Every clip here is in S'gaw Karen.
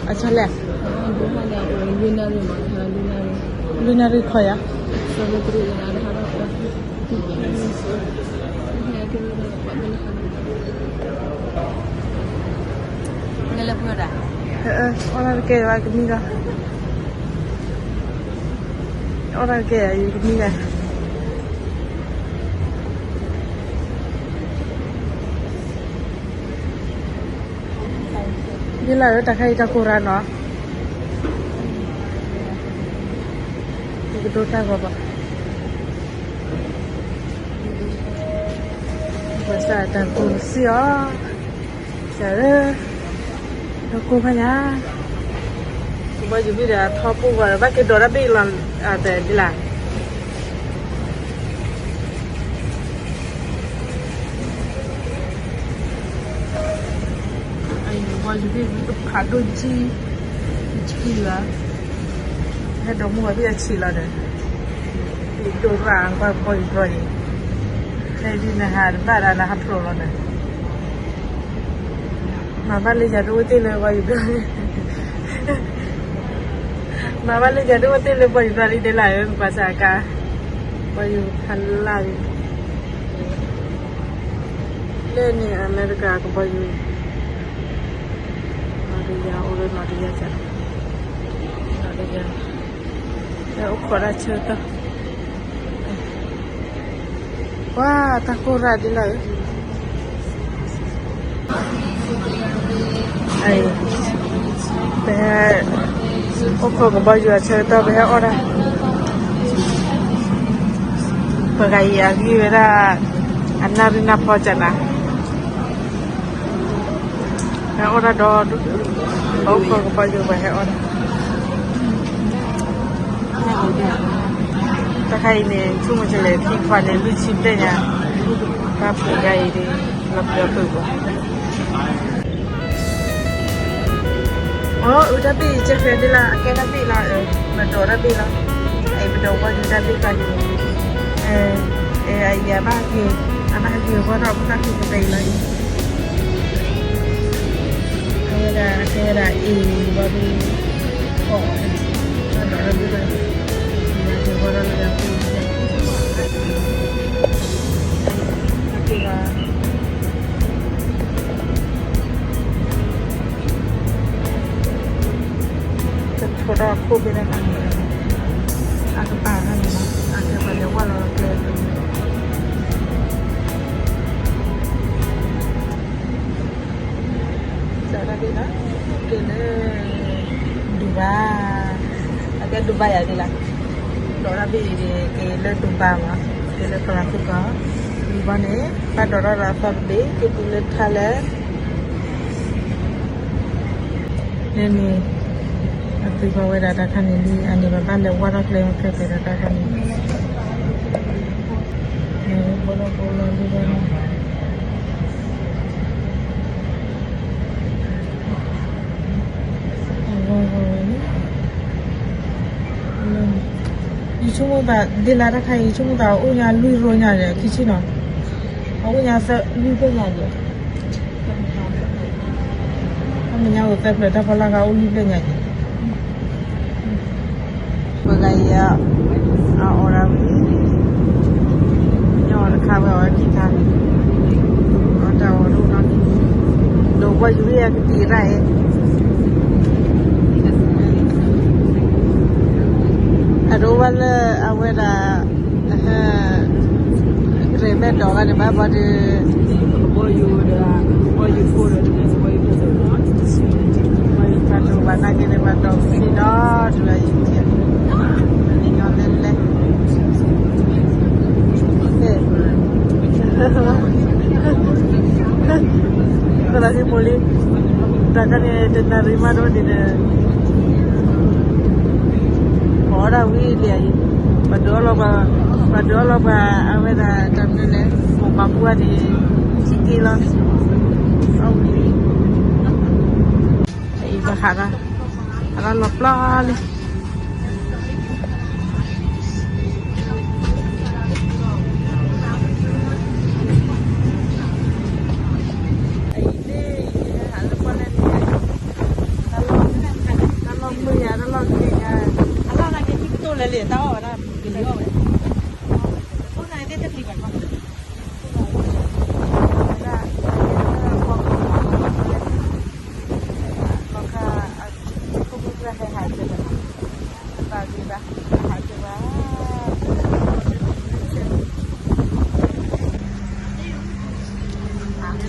အဆီလဲၣ်, လွံၢ်နၣ်ရံၣ်ခီယၤ, အီၣ်တကဲဘၣ်ကမံလီၤ, အီၣ်တကဲယၤ ယကမံလီၤ. ဒ်လၢတၢ်ခါအံၤတၢ်ကိၢ်ရၣ်နီၤ, ယကဒိတၢ်ဂီၤဘၣ်, ဘၣ်ဆၣ်တၢ်ကိၢ်စံၣ်အီၤ, စၢ်ဧၢ, တၢ်ကိၢ်ဖးယၤ, ကဘီယူၤဘ့ၣ်ဒီးထီဘိဘၣ်ဒီး ဘၣ်က့ၤဒိးတၢ်ဘ့ၣ်လီၤ, အတဲဒ်လဲၣ် အံၤဘီယူၤဘ့ၣ်တဖးဒိၣ်ကံ, ကံလီၤ, ဟဲဒိးမူဝဲဘ့ၣ်အဆံးလီၤဒီး, ဘ့ၣ်ဒိၣ်ရၣ်ကွၢ်ဘီယူၤဘီအံၤ, ခဲအံၤဒ်နဟးတဘၣ်ဒီးနဟးဖျိးလီၤဒီး, မၤဘၣ်လၢယၤဒိၣ်ဝဲသ့ၣ်လၢဘီယူၤဘ့ၣ်, မၤဘၣ်လၢယၤဒိၣ်ဝဲသ့ၣ်လၢဘီယူၤဘ့ၣ်ဒ်လဲၣ်, ပှၤစၢ်ကါ, ဘီယူၤဖးလၢ်လံ လၢန့ၣ်အမဲရကၤကဘီယူၤ, နီၢ်တယၢ်အိၣ်လၢနီၢ်တယၢ်က, နီၢ်တယၢ်, လၢအိၣ်ခိးဒၣ်ဆၢကတီၢ်, ပှၤတၢ်ကိၢ်ရၣ်ဒ်လဲၣ်, ပဟဲ, အိၣ်ခိးကဘီယူၤအဆၢကတီၢ် ပဟဲအီၣ်ဒၣ်, ပှၤဂၤအံၤအဂံၢ်ဝဲဒၣ်, အနၣ်ရံၣ်နၢ်ဖီကနၤ ဟဲအီၣ်တၢ်ဒီး, ပအိၣ်ခိးကဘီယူၤ ပှၤဟဲအီၣ်တၢ်, တၢ်ခါအံၤန့ၣ် ဆိကမိၣ်ကလဲၤခံခွါန့ၣ် လွံၢ်ဆံဘျဲၣ်ညါ, ဘၣ်ပှၤဂၤအံၤဒီး, လီၤပျီဖုၣ်ပှၤ အိၣ်အုးတၢ်ဘ့ၣ်အံၤ ကဲဃဲဒ်လၢအကဲတၢ်ဘ့ၣ်လီၤ, ပဒိးတၢ်ဘ့ၣ်လီၤ, အံၤပဒိးဘီယူၤတၢ်ဘ့ၣ်ကါန့ၣ်, အံၤအဘၣ်ဟဲက့ၤ, အဘၣ်ဟဲက့ၤဝီထီၣ်ဖိသၣ်ခံကသ့အံၤလီၤအံၤ, အဝဲဒၣ်ကဲဝဲဒၣ်အံၤဘီဒုး, အီၣ်, ဘၣ်ဒိးတၢ်ဘ့ၣ်လီၤ, က့ၤဝီထီၣ်လၢဒၣ်ဖိသၣ်, က့ၤလီၤ ကထိးဒီးအခိၣ်ဖဲန့ၣ်ခါန့ၣ်, အကပၤခါန့ၣ်လီၤ, အကဲပှၤလဲၤဝဲလီၤကျဲ, ကဲလၢ, ဒူဘါ, အကဲဒူဘါယၤဒ်လဲၣ်, ဒိးတၢ်ဘ့ၣ်အံၤဒ်က့ၤလၢဒူဘါမး, က့ၤလၢကီၢ်လၤသူကီၢ်, ဒူဘါန့ၣ်, ဘၣ်ဒိးတၢ်ဒီးအသီတဘ့ၣ် က့ၤတုၤလၢထါလဲၣ် န့ၣ်န့ၣ်, အသုဖီဝဲဒၣ်တၢ်ခါန့ၣ်လံ, အန့ၣ်ဘၣ်ဘၣ်လဲၤဝဲထီၣ်ကျဲခဲကဲဒီးတၢ်ခါန့ၣ်, န့ၣ်ဘိလီၤဘိလီၤဒ်ဘၣ်န့ၣ်, အဂီၢ်ဂီၢ်ဝဲန့ၣ်, ယဆိကမိၣ်သး ဒ်လၢတၢ်ခါအံၤ ယဆိကမိၣ်သးအိၣ်ညါလွံၢ်ရိညါဒီးခံဆံနီၤ, အအိၣ်ညါသၢလွံၢ်ဖျၢၣ်ညါဒီး, အမဲာ်ညါအိၣ်သၢဖျၢၣ် တၢ်ဖီလာ်ခါအိၣ်လွံၢ်ဖျၢၣ်ညါန့ၣ်, ပှၤဂၤအံၤ အအီၣ်ဒၣ်ဝံၤ, ညီအီၤတခါဝဲအီၣ်ဝဲခံခါ, အီၣ်တၢ်အီၣ်ဒိၣ်နီၢ်န့ၣ်, ဒီးပှၤယူၤဝံၣ်အကတံၢ်ရၣ်အံၤ, အဒိးဘၣ်လၢအဝဲဒၣ် အဟဲ, ကရဲၣ်မဲာ်ဒိးဂၤန့ၣ်ဘၣ်ဘီဒီး, ဘီယူၤဒီး, ဘီယူၤဖိဒီး, ဘီယူၤဖးဒိၣ်ဘၣ်နာ်က့န့ၣ် ဘၣ်ဒိးက့ၤဒီး, ဒ်ဝဲအံၤ, နံၤညီလဲလဲ, သရၣ်ဟံးမိၢ်လံ, တၢ်ခါန့ၣ် တနၣ်ရံၣ်မးဒီးဒ်န့ၣ် ပှၤအီၣ်ဒၣ်ဝံၤလံအံၤ, ပှၤဒုးအီၣ်လီၤပှၤ, ပှၤဒုးအီၣ်လီၤပှၤအဝဲဒၣ်တၢ်မနုၤလဲၣ်, မိၢ်ပၢ်ဖိအံၤန့ၣ်, ဆံက့လီၤ, အီၣ်ဝံၤလံ, အံၤပှၤဟးထီၣ်, ဟးထီၣ်လီၤပျီလံ, အံၤန့ၣ်, ယဟဲဟးလၢပှၢ် လၢတၢ်အီၣ်ဝဲဒၣ် ကလံၤအီၣ်ဝဲ, အိၣ်သးသ့ၣ်တပျံၤဘၣ်, ခါ, ခိၣ်ဖိသၣ်ဟဲဟးက့ၤဘၣ်, ဘၣ်ဂ့ၤဘၣ်, ဟးက့ၤဘၣ်, တ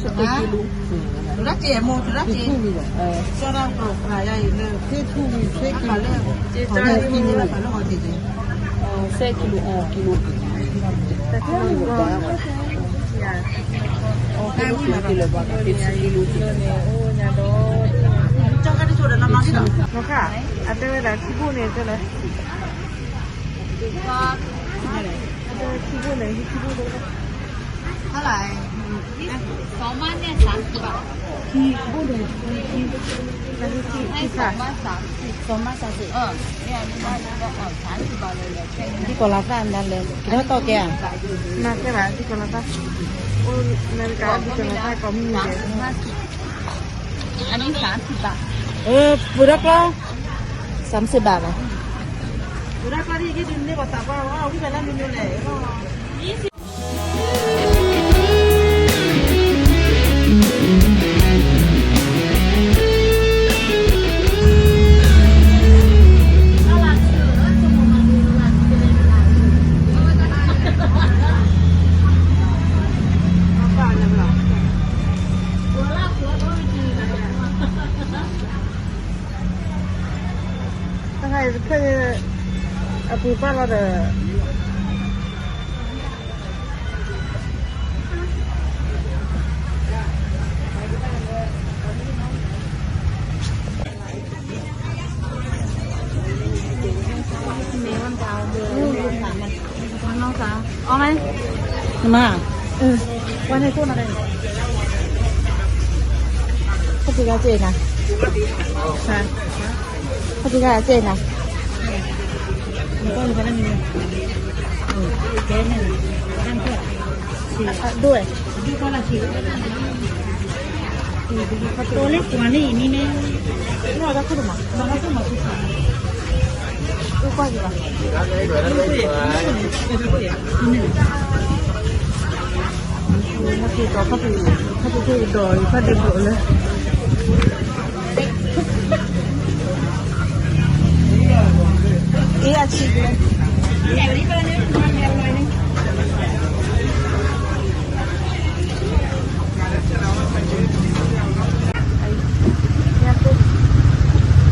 ကံလူ, တကံ, တကံလူ, တကံလူ, တကံလူ, တကံလူ, တကံလူ, တကံလူ, တကံလူ, အတဲဝဲဒၣ်ခံဘိၣ်န့ၣ်တဲလၢ, အတဲဝဲခံဘိၣ်န့ၣ် ခံဘိၣ်န့ၣ်, ခံဘိၣ်န့ၣ်, ခံဘိၣ်န့ၣ်, ခံဘိၣ်န့ၣ်, ခံဘိၣ်န့ၣ်, ဒ်ကီၤလၤသၣ်နၤလဲၣ်, ကထီၣ်တီၢ်ကဲဧါ, မၤကဲဘၣ် ဒ်ကီၤလၤသၣ်, အိၣ်လၢတကး ဒ်ကီၤလၤသၣ်ကိးမုၢ်နံၤဒဲး, အပူၤဒီးကျီ, စၢ်မ့ၢ်စ့ဘၣ်ဘၣ်, ပူၤဒီးကျီဒ်ယက့ဒ်န့ၣ် ပှၤသးပှၢ်ဝဲ ဝံၣ်ဖဲလၢမနုၤလဲၣ် တၢ်ခါအံၤတဖျၢၣ် အပူၤပာ်လီၤဒီး အီၣ်မး, နမါ, ဝဲန့ၣ်သိၣ်နၤဒၣ်, ခီၣ်ထံးဂၤစ့ၢ်နၤ, ခီၣ်ထံးဂၤစ့ၢ်နၤ, ဒိၣ်ဝဲ အ့ အဆံး,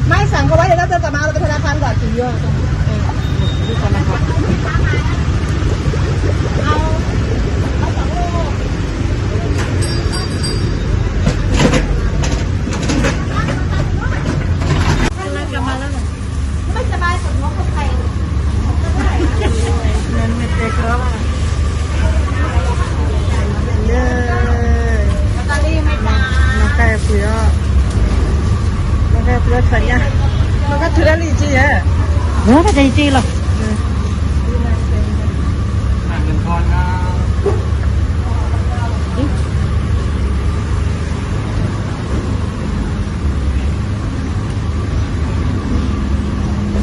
ไม่สั่งเขาไว้เดี๋ยวเราจะมาเอาไปธนาคารก่อนถึงเยอะ เอา เอาสองลูก กำลังกลับมาแล้วเหรอ ไม่สบายปวดหัวปวดไข้ နတဲကီးဘၣ်, လၢ လီၤကါအပှ့ၤအီၤ, လီၤကါအပှ့ၤအီၤထွဲညါ, လီၤကါထုးဒၣ်လံက့ယဲၢ်, လီၤကါတက့လီၤ. ယ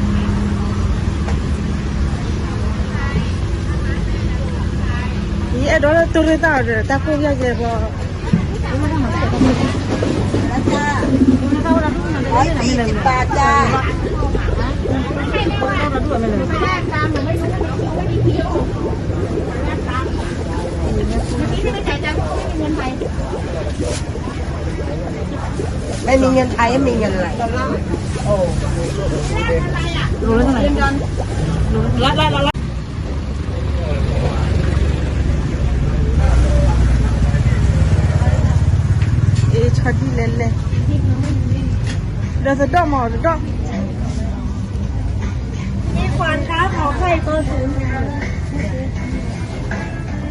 အဲၣ်ဒိးလၢတူၢ်ရ့ၣ်တၢ်အီၤဒီး တၢ်ကိၢ်ယၢ်ယဲၢ်ဘီ, အီၣ်သံတပၤတၢ်, ไม่มีเงินไทย ไม่มีเงินอะไร โอ้ โลละเท่าไหร่ เอชอดีแลนแลน เดี๋ยวจะดอกหมอจะดอก มีขวัญครับ ขอไข่ตัวศูนย์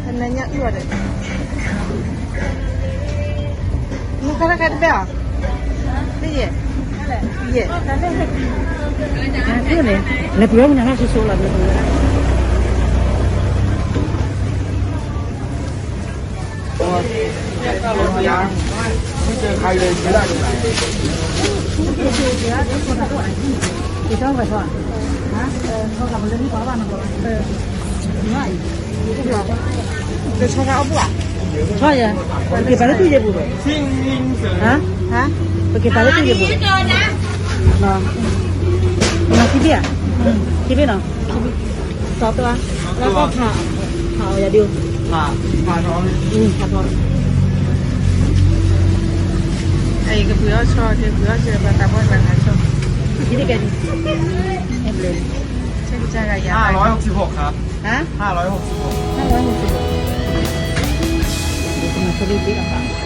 อันนั้นเนี่ยอ้วนเลย နခါတခါတဘဲၣ်ဧါ, ယဲၢ်, ယဲၢ်, လဲၤပှ့ၤဝဲမနုၤလၢဆိဆိလီၤ, လဲၤပှ့ၤဝဲဒၣ် မ့ၢ်တဲခါလဲၤပှ့ၤဒၣ်န့ၣ် က့ၤထီၣ်ဝဲထီၣ်, ဟါ, ထီၣ်ကဘၣ်လၢနံၣ်ပှၤဘၣ်နဘၣ်, အံၤ, ဆီယဲ, ပက့ၤပာ်လၢတူၢ်ယဲပူၤ, ဟါ, ပက့ၤပာ်လၢတူၢ်ယဲပူၤ, နခံဘ့ၣ်ဧါ, ခံဘ့ၣ်နီၤ, စီၤပျါ, လၢကဖး, ဖးအီၤယၤဒုး, ဖးထီၣ်, ဖးထီၣ်, အံၤကပှ့ၤအီၣ်ဆီ, ကပှ့ၤအီၣ်ဆီ, ပှၤတၢ်ဘီၣ်တၢ်နါဆီ, ခံဘ့ၣ်ကဲဒုး, ဆဲးကစၢ်ဂၤယၤ, ห้าร้อยหกสิบหกครับ, ฮะ, ห้าร้อยหกสิบหก, ห้าร้อยหกสิบหก, เดี๋ยวจะมาสรุปดีกว่าค่ะ.